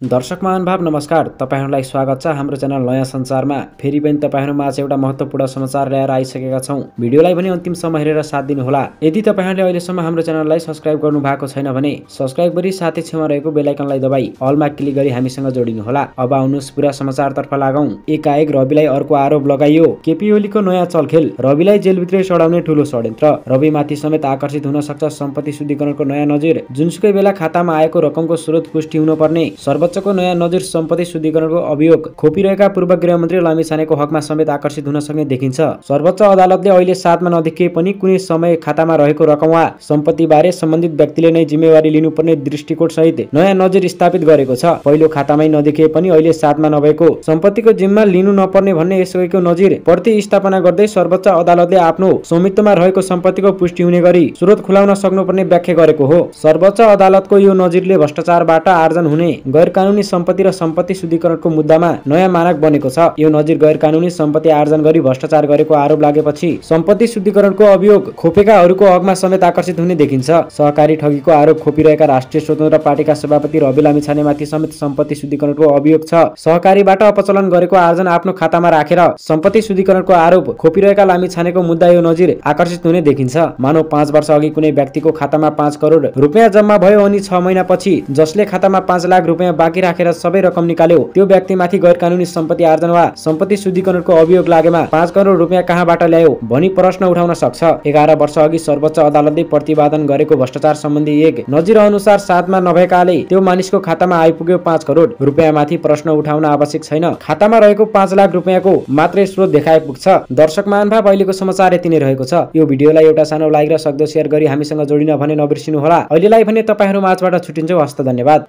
दर्शक महानुभाव नमस्कार। तपाईहरुलाई स्वागत छ हाम्रो च्यानल नयाँ संचारमा। फेरि पनि तपाईहरुमाझ एउटा महत्त्वपूर्ण समाचार ल्याएर आइसकेका छौं। भिडियोलाई पनि अन्तिमसम्म हेरेर साथ दिनु होला। यदि तपाईहरुले अहिलेसम्म हाम्रो च्यानललाई सब्स्क्राइब गर्नु भएको छैन भने सब्स्क्राइब गरी साथै छेउमा रहेको बेल आइकनलाई दबाई अलमा क्लिक गरी हामीसँग जोडिनु होला। अब आउनुस् पुरा समाचारतर्फ लागौं। एकाएक रविलाई अर्को आरोप लगाइयो। केपी ओलीको नयाँ चलखेल, रविलाई जेलभित्रै सडाउने ठूलो षड्यन्त्र। रविमाथि समेत आकर्षित हुन सक्छ सम्पत्ति शुद्धिकरणको नयाँ नजिर। जुनसुकै बेला खातामा आएको रकमको स्रोत पुष्टि हुनुपर्ने सर्वोच्चको नयाँ नजिर सम्पत्ति शुद्धिकरणको अभियोग खोपिरहेका पूर्व गृहमन्त्री लामिछानेको हकमा समेत आकर्षित हुन सक्ने देखिन्छ। सर्वोच्च अदालतले अहिले 7 मा नदेखिए पनि कुनै समय खातामा रहेको रकम वा सम्पत्तिबारे सम्बन्धित व्यक्तिले नै जिम्मेवारी लिनुपर्ने दृष्टिकोण सहित नयाँ नजिर स्थापित गरेको छ। पहिलो खातामै नदेखिए पनि अहिले 7 मा नभएको सम्पत्तिको जिम्मा लिनु नपर्ने भन्ने यसैको नजिर प्रतिस्थापना गर्दै सर्वोच्च अदालतले आफ्नो स्वामित्वमा रहेको सम्पत्तिको पुष्टि हुने गरी स्रोत खुलाउन सक्नुपर्ने व्याख्या गरेको हो। सर्वोच्च अदालतको यो नजिरले भ्रष्टाचारबाट आर्जन हुने गैर कानूनी सम्पत्ति र सम्पत्ति शुद्धिकरणको मुद्दामा नयाँ मानक बनेको छ। यो नजिर गैर कानूनी सम्पत्ति आर्जन गरी भ्रष्टाचार गरेको आरोप लागेपछि सम्पत्ति शुद्धिकरणको अभियोग खोपेकाहरूको हकमा समेत आकर्षित हुने देखिन्छ। सहकारी ठगीको आरोप खोपिरहेका राष्ट्रिय स्वतन्त्र पार्टीका सभापति रवि लामिछानेमाथि समेत सम्पत्ति शुद्धिकरणको अभियोग छ। सहकारीबाट अपचलन गरेको आर्जन आफ्नो खातामा राखेर सम्पत्ति शुद्धिकरणको आरोप खोपिरहेका लामिछानेको मुद्दा यो नजिर आकर्षित हुने देखिन्छ। मानव 5 वर्ष अघि कुनै व्यक्तिको खातामा 5 करोड रुपैयाँ जम्मा भयो अनि 6 महिनापछि जसले खातामा 5 लाख रुपैयाँ बाँकी राखेर सबै रकम निकाल्यो त्यो व्यक्तिमाथि गैर कानूनी सम्पत्ति आर्जन वा सम्पत्ति शुद्धिकरणको अभियोग लागेमा 5 करोड रुपैयाँ कहाँबाट ल्यायो भनी प्रश्न उठाउन सक्छ। 11 वर्ष अघि सर्वोच्च अदालतले प्रतिवादन गरेको भ्रष्टाचार सम्बन्धी एक नजिर अनुसार 7 मा नभएकाले त्यो मानिसको खातामा आइपुग्यो 5 करोड रुपैयाँमाथि प्रश्न उठाउन आवश्यक छैन। खातामा रहेको 5 लाख रुपैयाँको मात्रै स्रोत देखाए पुग्छ। दर्शक महानुभाव, अहिलेको समाचार यति नै रहेको छ। यो भिडियोलाई एउटा सानो लाइक र सक्दो शेयर गरी हामीसँग जोडिन भने नबिर्सिनु होला। अहिलेलाई भने तपाईहरु माझबाट छुटिन्छौं। हस्त धन्यवाद।